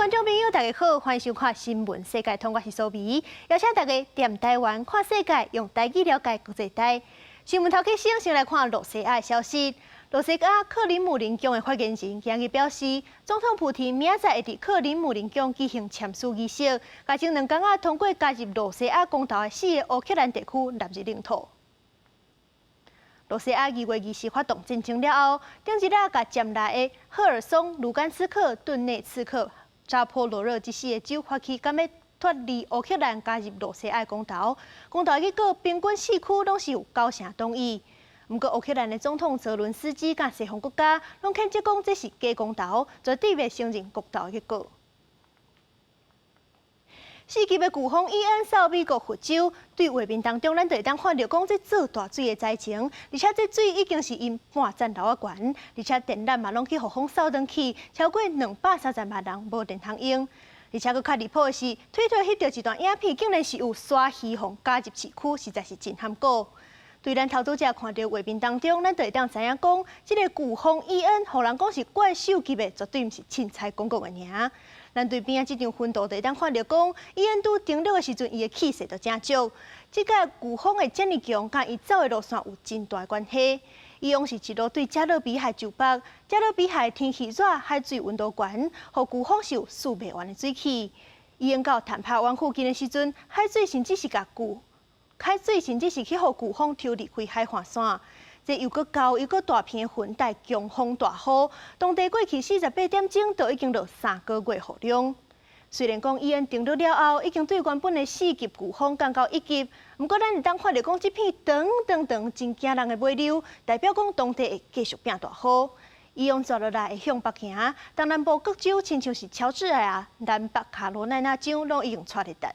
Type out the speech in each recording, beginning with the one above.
觀眾朋友，大家好，歡迎收看《新聞世界通》，我是蘇美，邀請大家踮台灣看世界，用台語了解國際大。新聞頭起先，先來看露西亞的消息。露西亞克里姆林宮的發言人今日表示，總統普廷明仔載會佇克里姆林宮舉行簽署儀式，共前兩工仔通過加入露西亞公投的四个烏克蘭地區納入領土。露西亞2月20發動戰爭了後，頂一日共占來的赫爾松、盧甘斯克、頓內茨克、扎波羅熱這四个州發起敢欲脫離烏克蘭加入露西亞公投，公投結果平均四區攏是有九成同意。毋過烏克蘭的總統澤倫斯基佮西方國家攏譴責講這是假公投，絕對袂承認公投結果。四級的颶風伊恩掃美國佛州，對畫面當中，咱就會當看著講這做大水的災情，而且這水已經是𪜶半層樓仔懸，而且電纜嘛攏去予風掃轉去，超過230萬人無電通用。而且閣較離譜的是，推特翕著一段影片，竟然是有鯊魚予咬入市區，實在是真罕見。對咱頭拄才看著畫面當中，咱就會當知影講，這个颶風伊恩，予人講是怪獸級的，絕對毋是凊彩講講的爾。咱對邊仔這張雲圖就會當看著講，伊恩拄登陸的時陣，伊的氣勢就誠足。這个颶風會遮爾強，佮伊走的路線有真大關係。伊往是一路對加勒比海就北，加勒比海天氣熱，海水溫度懸，予颶風受輸袂完的水汽。伊恩到坦帕灣附近的時陣，海水甚至是去予颶風抽離開海岸線。這又閣高又閣大片的雲帶強風大雨，當地過去48點鐘就已經落3個月雨量。雖然講伊恩登陸了後，已經對原本的四級颶風降到一級，毋過咱會當看著講這片長長長真驚人的尾流，代表講當地會繼續變大雨。伊恩接落來會向北行，東南部各州親像是喬治亞、南北卡羅來納州，攏已經掣咧等。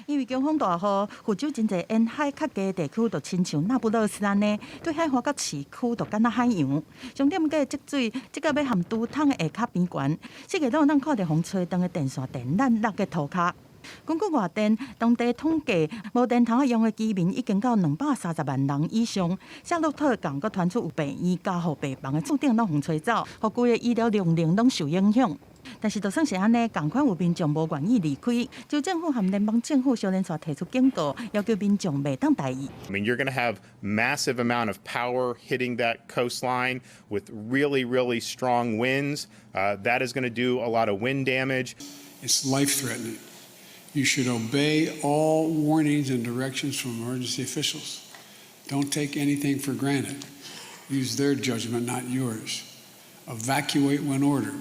因為強風大雨，佛州真濟沿海較低地區，就親像那不勒斯按呢，對海岸佮市區就敢若海洋。重點閣積水，這個欲含拄桶的下跤邊懸，四界攏會當看著風吹斷的電線電纜落佇塗跤。根據外電，當地統計，無電通用的居民已經到230萬人以上。夏洛特港閣傳出有病院加護病房的柱頂攏予風吹走，予規个醫療量能攏受影響。但是，就算是按呢，仝款有民眾無願意離開，州政府和聯邦政府相連續提出警告，要求民眾袂當大意。 I mean, you're going to have massive amount of power hitting that coastline with really, really strong winds. That is going to do a lot of wind damage. It's life-threatening. You should obey all warnings and directions from emergency officials. Don't take anything for granted. Use their judgment, not yours. Evacuate when ordered.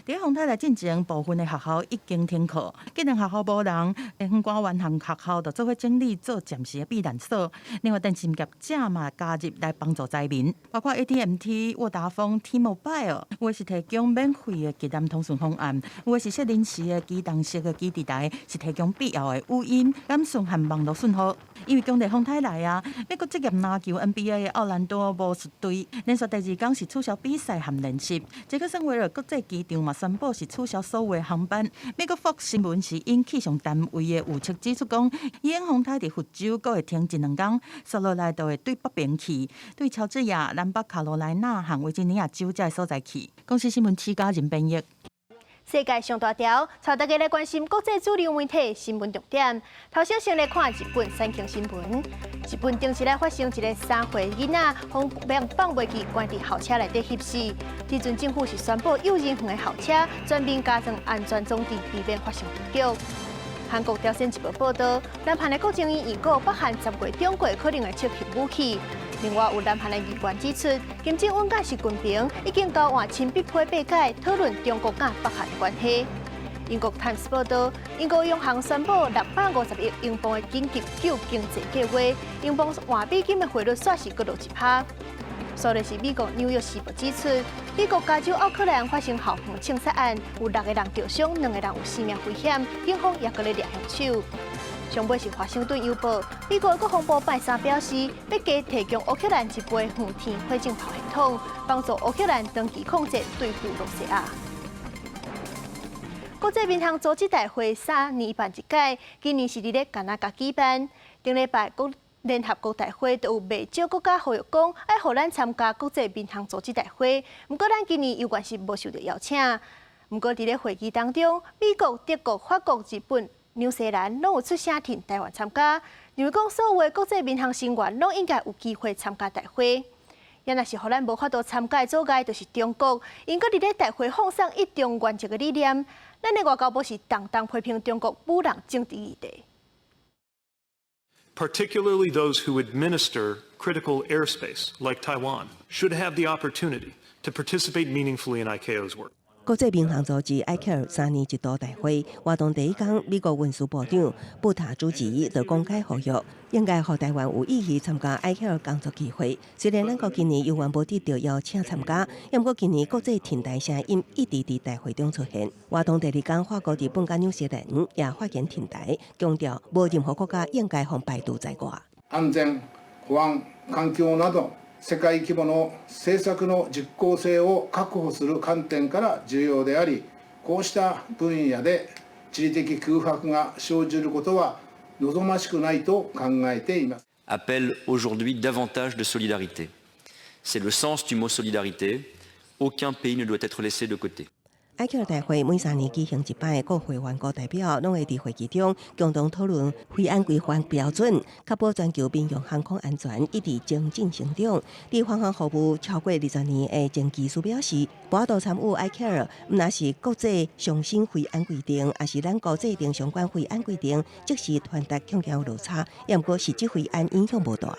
佇風颱來進前，部分的學校已經停課。既然學校無人，地方官員和學校就做伙整理做暫時的避難所。另外，電信業者嘛加入來幫助災民，包括 AT&T、沃達豐、T-Mobile，有的是提供免費的基站通訊方案，有的是設臨時的機動式的基地台，是提供必要的語音、簡訊和網路訊號。因為強烈風颱來啊，美國職業籃球 NBA 的奧蘭多魔術隊連續第二工是取消比賽和練習。傑克森維爾國際機場嘛宣布是取消所有的航班。美國 Fox 新聞是引氣象單位的預測指出講，伊恩風颱佇佛州閣會停一兩工，紲落來就會對北邊去，對喬治亞、南北卡羅來納和維吉尼亞州這个所在去。公視新聞徐嘉仁編譯。世界上大條，帶大家來關心國際主流媒體新聞重點。頭先先來看日本產經新聞。日本頂日來發生一个3歲囡仔，予人放袂記關佇校車內底翕死。這陣政府是宣布幼兒園的校車全面加裝安全裝置，避免發生悲劇。韓國朝鮮日報報導，南韓的國情院預告，北韓10月中旬可能會測核武器。另外，有南韓的議員指出，金正恩佮習近平已經交換親筆批八解，討論中國佮北韓的關係。英國《泰晤士報》報導，英國央行宣布650億英鎊的緊急救經濟計劃，英鎊換美金的匯率煞是閣落1趴。煞來是美國紐約時報指出，美國加州奧克蘭發生校園槍殺案，有六個人著傷，兩個人有生命危險，警方也閣咧掠兇手。上尾是華盛頓郵報，美國國防部拜三表示，欲加提供烏克蘭一倍遠天火箭炮系統，幫助烏克蘭長期抗戰對付羅西亞。國際民航組織大會3年辦一屆，今年是佇咧加拿大舉辦。頂禮拜國聯合國大會都有袂少國家呼籲講，愛予咱參加國際民航組織大會。毋過咱今年猶原是無受著邀請。毋過佇咧會議當中，美國、德國、法國、日本、紐西蘭攏有出聲挺台灣參加，認為講所有的國際民航成員攏應該有機會參加大會。也若是予咱無法度參加的阻礙，就是中國，𪜶閣佇咧大會放送一中原則的理念，咱的外交部是重重批評中國舞弄政治議題。 Particularly those who administer critical airspace, like Taiwan, should have the opportunity to participate meaningfully in ICAO's work. 國際民航組織 ICAO 三年一度大會活動第一工，美國運輸部長布塔主持就公開呼籲，應該予台灣有意義參加 ICAO 工作機會。雖然咱國今年猶原無得著邀請參加，毋過今年國際挺台聲音一直佇大會中出現。活動第二工，法國、日本佮紐西蘭也發言挺台，強調無任何國家應該予排除在外。安全、保安、環境など世界規模の政策の実効性を確保する観点から重要であり、こうした分野で地理的空白が生じることは望ましくないと考えています。 Appelle aujourd'hui davantage de solidarité. C'est le sens du mot solidarité. Aucun pays ne doit être laissé de côté. ICAO 大會每三年舉行一擺，各會員國代表攏會佇會議中共同討論飛安規範標準，確保全球民用航空安全一直精進成長。佇航空服務超過20年的前技師表示，無法度參與 ICAO，毋但是國際上新飛安規定，抑是咱國制定相關飛安規定，即時傳達恐驚有落差，毋過實際飛安影響無大。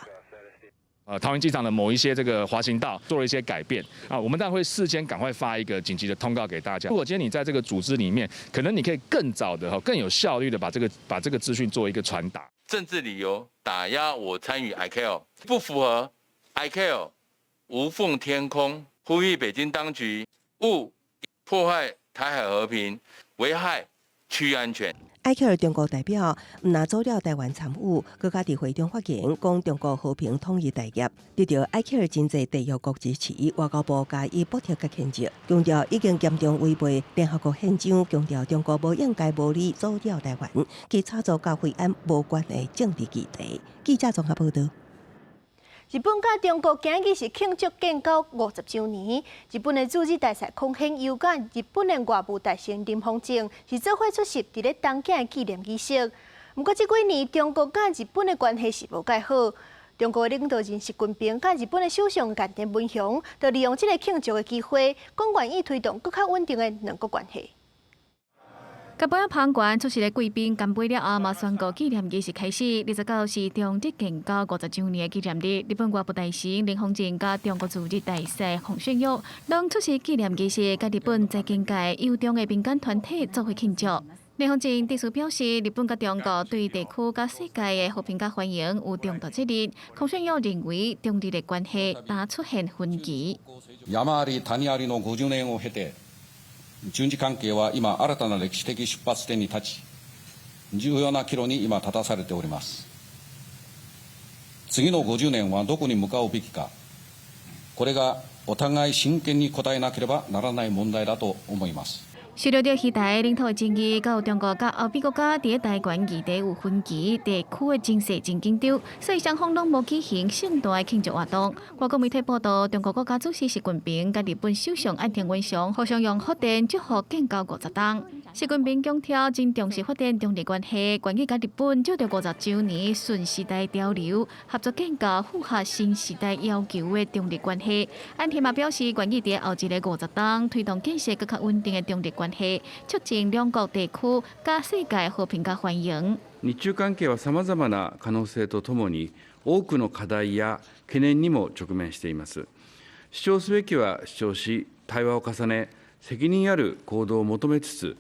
桃園機場的某一些這個滑行道做了一些改變啊，我們當然會事先趕快發一個緊急的通告給大家。如果今天你在這個組織裡面，可能你可以更早的哈、更有效率的把這個資訊做一個傳達。政治理由打壓我參與 ICAO，不符合 ICAO 無縫天空，呼籲北京當局勿破壞台海和平，危害區域安全。 ICAO 中國代表毋但阻撓台灣參與，閣較佇會中發言，講中國和平統一大業，得著 ICAO 真濟締約國支持，外交部共伊駁斥佮譴責，強調已經嚴重違背聯合國憲章，強調中國無應該無理阻撓台灣，去炒作佮飛安無關的政治議題。記者綜合報道。日本佮中國今日是慶祝建交50週年。日本的駐日大使孔鉉佑佮日本的外務大臣林芳正是做伙出席佇咧東京的紀念儀式。毋過這幾年中國佮日本的關係是無蓋好。中國的領導人習近平佮日本的首相岸田文雄，就利用這個慶祝的機會，講願意推動閣較穩定的兩國關係。共尾仔旁觀出席的貴賓乾杯了後，嘛宣告紀念儀式開始。29是中日建交50週年的紀念日，日本外務大臣林芳正佮中國駐日大使孔鉉佑攏出席紀念儀式，佮日本財經界友中的民間團體做伙慶祝。林芳正致辭表示，日本佮中國對地區佮世界的和平佮繁榮有重大責任。孔鉉佑認為，中日的關係焦出現分歧。山あり谷ありの50年を経て、中日関係は今新たな歴史的出発点に立ち、重要な岐路に今立たされております。次の50年はどこに向かうべきか、これがお互い真剣に答えなければならない問題だと思います。受到著台領土的爭議，佮有中國佮歐美國家佇台灣議題有分歧，地區的情勢真緊張，所以雙方攏無舉行盛大的慶祝活動。外國媒體報道，中國國家主席習近平佮日本首相岸田文雄互相用賀電祝福建交50冬。習近平強調，真重視發展中日關係，願意佮日本藉著50週年順時代潮流，合作建構符合新時代要求的中日關係。岸田嘛表示，願意佇後一个50冬推動建設閣較穩定的中日關係，促進兩國地區佮世界和平佮繁榮。日中関係はさまざまな可能性とともに、多くの課題や懸念にも直面しています。主張すべきは主張し、対話を重ね、責任ある行動を求めつつ、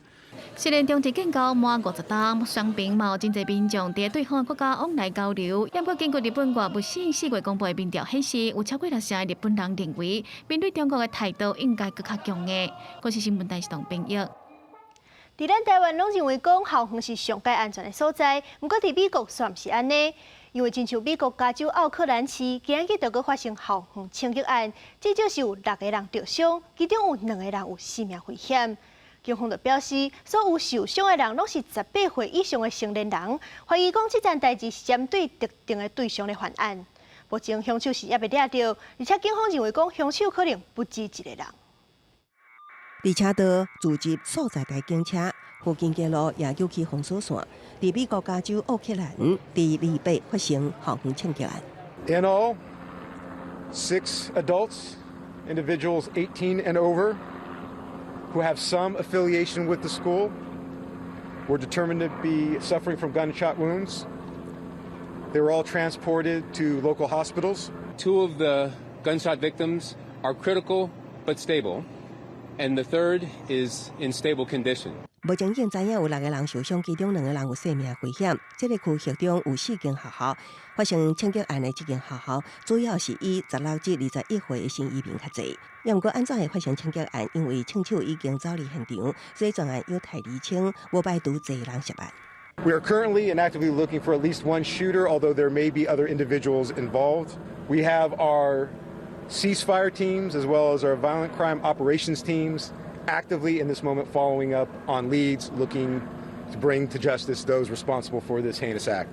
雖然中日建交滿50冬，雙邊嘛有真濟民眾佇對方國家往來交流。不過根據日本外務省4月公布的民調顯示，有超過六成的日本人認為，面對中國的態度應該閣較強硬。國視新聞台是董編譯。佇咱台灣攏認為講校園是上蓋安全的所在，毋過佇美國煞毋是按呢。因為親像美國加州奧克蘭市，今日就閣發生校園槍擊案，至少是有六個人著傷，其中有兩個人有生命危險。警方就表示，所有受傷的人攏是18歲以上的成年人，懷疑講這件代誌是針對特定的對象來犯案。目前兇手是猶未掠著，而且警方認為講兇手可能不止一個人。佇車道聚集數十台警車，附近街路也掀起封鎖線。佇美國加州奧克蘭，佇禮拜發生校園槍擊案。 In all, six adults, individuals 18 and over, who have some affiliation with the school, were determined to be suffering from gunshot wounds. They were all transported to local hospitals. Two of the gunshot victims are critical but stable, and the third is in stable condition. 目前已經知影有六個人受傷，其中兩個人有生命危險。這个區域中有四間學校發生槍擊案的這間學校，主要是以16至21歲的新移民較濟。毋過按怎會發生槍擊案？因為槍手已經走離現場，所以專案有待釐清，無排除濟人涉案。 We are currently and actively looking for at least one shooter, although there may be other individuals involved. We have our ceasefire teams as well as our violent crime operations teams actively in this moment following up on leads, looking to bring to justice those responsible for this heinous act.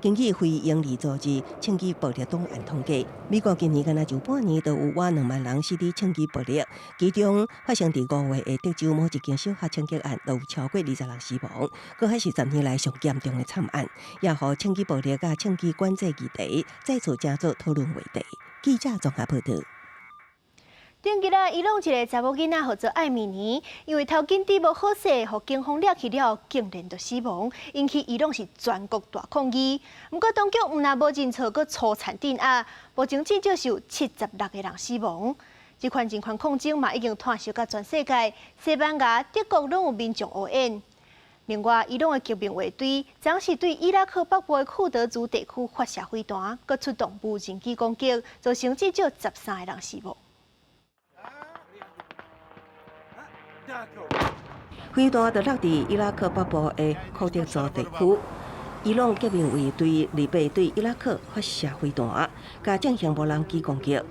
根據非營利組織槍支暴力檔案統計，美國今年敢若就半年就有倚2萬人死佇槍支暴力，其中發生佇5月的德州某一間小學槍擊案，就有超過20人死亡，閣還是10年來上嚴重的慘案，也予槍支暴力佮槍支管制議題再次成做討論話題。記者綜合報導。頂日啊，伊朗一个查某囡仔號做艾米尼，因為頭巾底無好勢，予警方掠去了後，竟然就死亡，引起伊朗是全國大抗議。毋過當局毋但無認錯，閣粗殘鎮壓，目前至少是有76個人死亡。這款人權抗爭嘛，已經湠襲到全世界，西班牙、德國攏有民眾聲援。另外，伊朗的革命衛隊昨是對伊拉克北部的庫德族地區發射飛彈，閣出動無人機攻擊，造成至少13個人死亡。飛彈就落佇伊拉克北部的庫德族地區，伊朗革命衛隊禮拜對伊拉克發射飛彈，共進行無人機攻擊。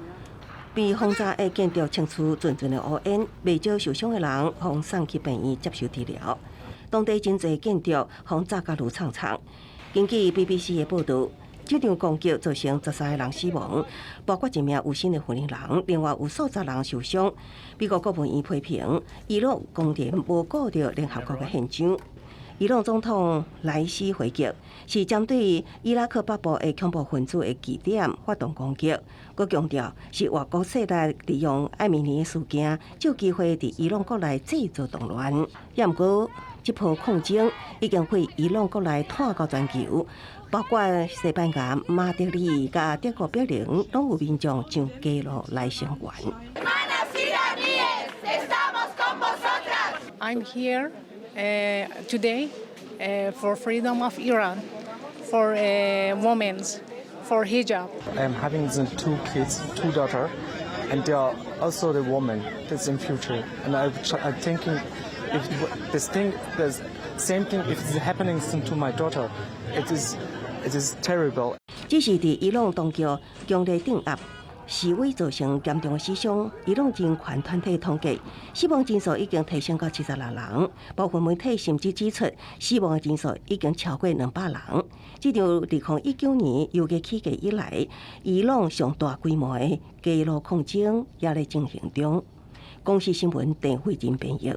被轟炸的建築清出陣陣的烏煙，袂少受傷的人予送去病院接受治療。當地真濟建築予炸甲亂氅氅。根據 BBC 的報導，這場攻擊造成13個人死亡，包括一名有身的婦人，另外有數十人受傷。美國國務院批評伊朗公然無顧著聯合國的憲章。伊朗總統萊希回擊，是針對伊拉克北部的恐怖分子的據點發動攻擊，閣強調是外國勢力利用艾米尼的事件，藉機會佇伊朗國內製造動亂。也毋過，這波抗爭已經對伊朗國內湠到全球，包括西班牙馬德里佮德國柏林，攏有民眾上街路來聲援。 I'm here today for freedom of Iran, for women, for hijab. I'm having the two kids, two daughter, and they are also the woman that's in future. And I'm thinking if this thing, the same thing, if it's happening to my daughter, it is terrible. 只是佇伊朗當局強力鎮壓示威造成嚴重的死傷，伊朗人權團體統計，死亡人數已經提升到76人，部分媒體甚至指出，死亡的人數已經超過200人。這場2019年油價起價以來，伊朗上大規模的街路抗爭也咧進行中。公視新聞鄧慧珍編譯。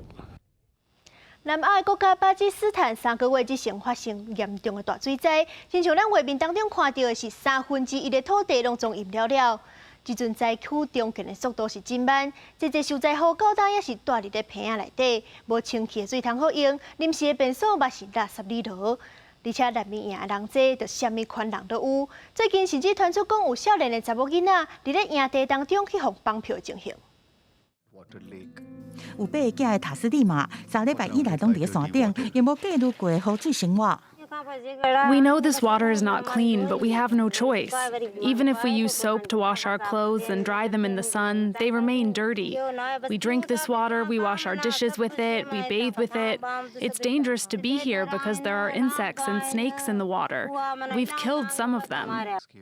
南亞的國家巴基斯坦3個月之前發生嚴重的大水災，親像咱畫面當中看著的是1/3的土地攏總淹了了。這陣災區重建的速度是真慢，濟濟受災戶到今也是蹛佇咧棚仔內底，無清氣的水通好用，臨時的便所嘛是垃圾裡頭。而且難民營的人濟，就啥物款人都有。最近甚至傳出講有少年的查某囡仔佇咧營地當中去予綁票的情形。有八个囝的塔斯利瑪，3禮拜以來攏佇咧山頂，因無過濾過雨水生活。We know this water is not clean, but we have no choice. Even if we use soap to wash our clothes and dry them in the sun, they remain dirty. We drink this water, we wash our dishes with it, we bathe with it. It's dangerous to be here because there are insects and snakes in the water. We've killed some of them.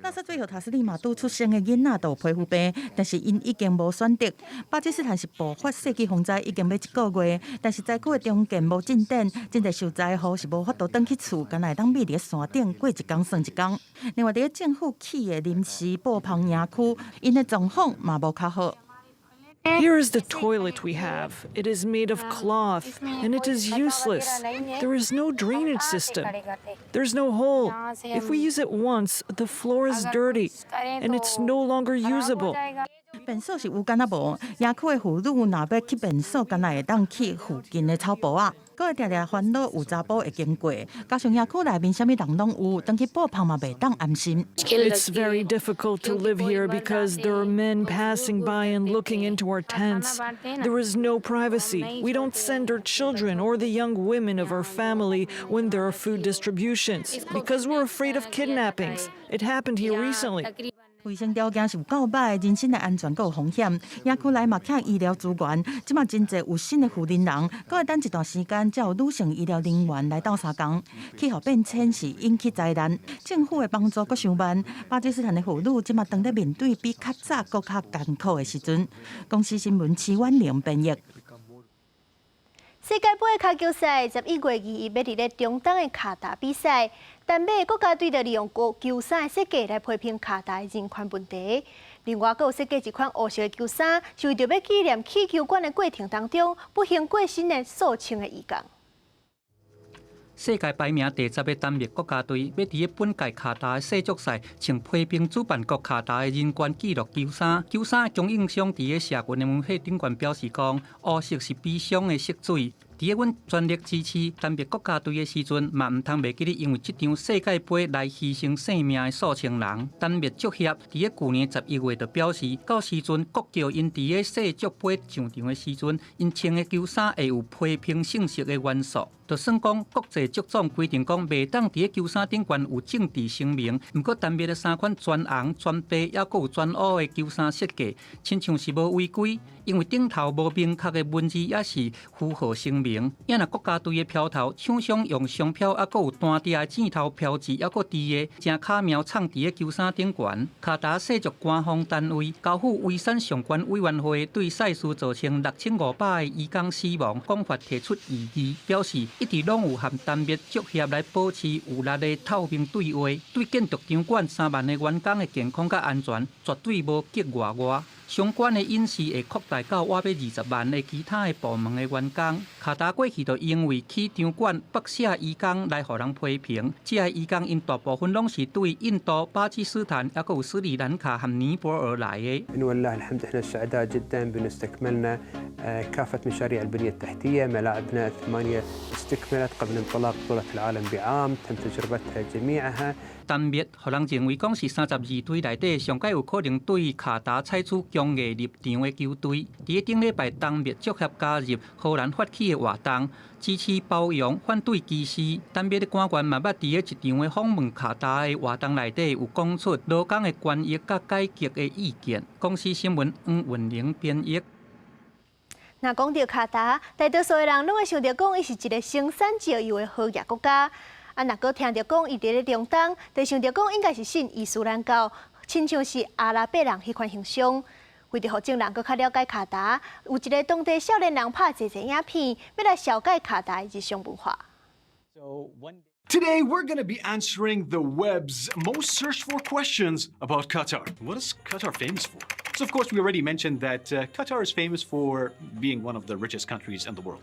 那說最後塔斯利馬拄出生的囡仔都有皮膚病，但是𪜶已經無選擇。巴基斯坦是爆發世紀洪災已經欲一個月，但是災區的重建無進展，真濟受災戶是無法度轉去厝，干焦會當覕佇山頂過一工算一工。另外，佇政府起的臨時布篷營區，𪜶的狀況嘛無較好。 Here is the toilet we have. It is made of cloth and it is useless. There is no drainage system. There's no hole. If we use it once, the floor is dirty and it's no longer usable. 便所是有敢若無，營區的婦女若欲去便所，干焦會當去附近的草埔仔。閣會定定煩惱有查埔會經過，加上營區內面啥物人攏有，轉去布篷嘛袂當安心。 It's very difficult to live here because there are men passing by and looking into our tents. There is no privacy. We don't send our children or the young women of our family when there are food distributions because we're afraid of kidnappings. It happened here recently. 衛生條件是有夠䆀，人身的安全閣有風險。營區內嘛欠醫療資源，這馬真濟有新的負責人，閣會等一段時間才有女性醫療人員來鬥相共。氣候變遷是引起災難，政府的幫助閣傷慢。巴基斯坦的婦女這馬當咧面對比較早閣較艱苦的時陣。公視新聞徐婉玲編譯。世界盃跤球賽11月21欲佇咧中東的卡達比賽，丹麥國家隊就利用國球衫的設計來批評卡達的人權問題。另外，閣有設計一款烏色的球衫，是為著欲紀念起球館的過程當中不幸過身的數千个義工。世界排名第十的丹麥國家隊，欲佇咧本屆卡達的世足賽穿批評主辦國卡達的人權紀錄球衫。球衫的供應商佇咧社群的媒體頂懸表示講，烏色是悲傷的色水。佇咧阮全力支持丹麥國家隊的時陣，嘛毋通袂記得因為這場世界盃來犧牲性命的數千人。丹麥足協佇咧舊年11月就表示，到時陣國腳𪜶佇咧世足盃上場的時陣，𪜶穿的球衫會有批評性質的元素。就算講國際足總規定講袂當佇咧球衫頂懸有政治聲明，毋過丹麥的三款全紅、全白抑閣有全烏的球衫設計，親像是無違規，因為頂頭無明確的文字，抑是符號聲明。也若國家隊的標頭，廠商用商標，抑閣有單獨的箭頭標誌，抑閣佇個誠巧妙藏佇咧球衫頂懸。卡達世足官方單位交付遺產相關委員會對賽事造成6500个移工死亡講法提出異議，表示一直攏有和丹麥足協來保持有力的透明對話，對建築場館3萬个員工的健康佮安全絕對無結外外。相關的隱私會擴大到倚欲20萬个其他的部門的員工。卡達過去就因為起場館北寫移工來予人批評，這个移工𪜶大部分攏是對印度、巴基斯坦，抑閣有斯里蘭卡和尼泊爾來的。 ولله الحمد احنا سعداء جدا بأن استكملنا كافة مشاريع البنية التحتية ملاعبنا الثمانية استكملت قبل انطلاق بطولة العالم بعام تم تجربتها جميعها 丹麥予人認為講是32隊內底上蓋有可能對卡達採取強硬立場的球隊。佇咧頂禮拜，丹麥足協加入荷蘭發起的活動，支持包容、反對歧視。丹麥的官員嘛捌佇咧一場的訪問卡達的活動內底有講出勞工的權益佮改革的意見。公視新聞黃文玲編譯。若講著卡達，大多數的人攏會想著講，伊是一个生產石油的好額國家。啊，若閣聽著講伊佇咧中東，就想著講應該是信伊斯蘭教，親像是阿拉伯人彼款形象。為著予眾人閣較了解卡達，有一个當地少年人拍濟濟影片，欲來紹介卡達的日常文化。 Today, we're going to be answering the web's most searched for questions about Qatar. What is Qatar famous for? So, of course, we already mentioned that Qatar is famous for being one of the richest countries in the world.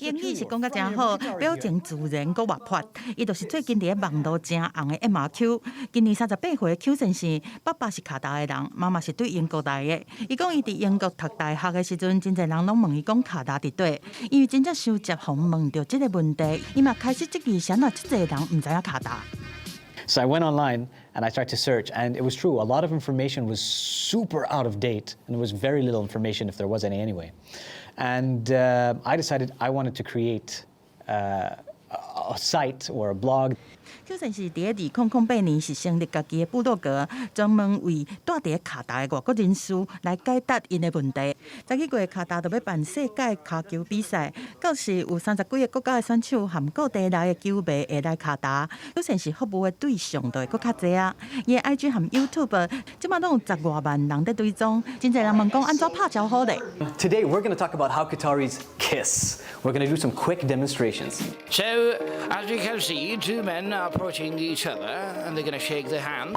英語是講甲誠好，表情自然閣活潑。伊就是最近佇咧網路誠紅的 MRQ。今年38歲的 Q 先生，爸爸是卡達的人，媽媽是對英國來的。伊講伊佇英國讀大學的時陣，真濟人攏問伊講卡達佇佗，因為真正收集予問著這个問題，伊嘛開始質疑啥物遮濟人毋知影卡達。 So I went online and I started to search, and it was true. A lot of information was super out of date, and there was very little information, if there was any anyway. And I decided I wanted to create a site or a blog. 邱先是佇2008年是成立家己的部落格，專門為蹛佇卡達的外國人士來解答𪜶的問題。十一月卡達就欲辦世界跤球比賽，到時有30幾个國家的選手含各地來的球迷會來卡達，邱先是服務的對象就會閣較濟啊。伊的 IG 和 YouTube 這馬攏有10外萬人佇追蹤，真濟人問講按怎拍招呼咧？ Today we're going to talk about how Qataris kiss. We're going to do some quick demonstrations. So, as you can see, two men are approaching each other and they're going to shake their hand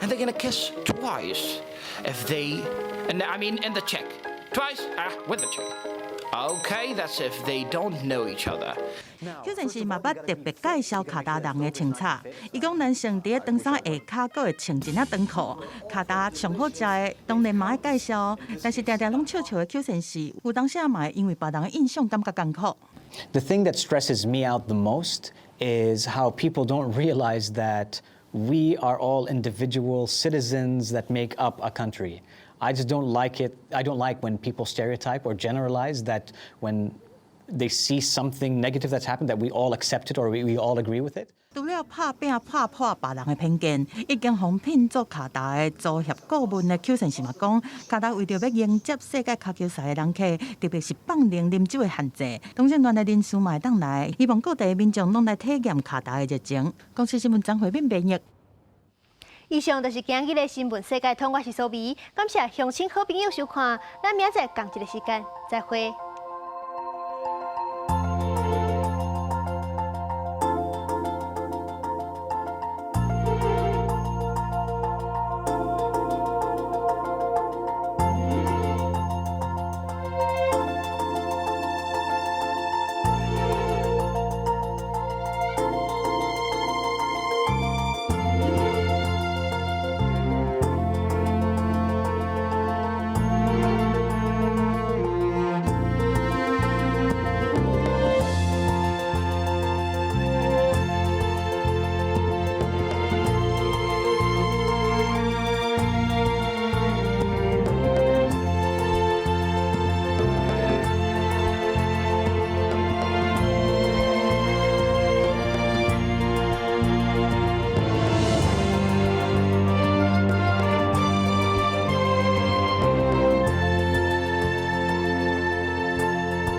and they're going to kiss twice. If they, and I mean in the cheek. Twice, ah, with the cheek. Okay, that's if they don't know each other. 邱先是嘛捌特別介紹卡達人的穿插，伊講男性佇咧長衫下跤閣會穿一領長褲，卡達上好食的當然嘛愛介紹，但是定定攏笑笑的邱先是，有當時嘛會因為別人的印象感覺艱苦。 The thing that stresses me out the most is how people don't realize that we are all individual citizens that make up a country. I just don't like it. I don't like when people stereotype or generalize that when they see something negative that's happened, that we all accept it or we all agree with it. 除了拍拚拍破別人的偏見，已經予聘做卡達的足協顧問的邱先生嘛講，卡達為著欲迎接世界跤球賽的人客，特別是放寬啉酒的限制，同性戀的人士嘛會當來，希望各地民眾攏來體驗卡達的熱情。公視新聞張惠敏編譯。以上就是今日的新聞世界通，我是蘇美，感謝鄉親好朋友收看，咱明仔載仝一个時間再會。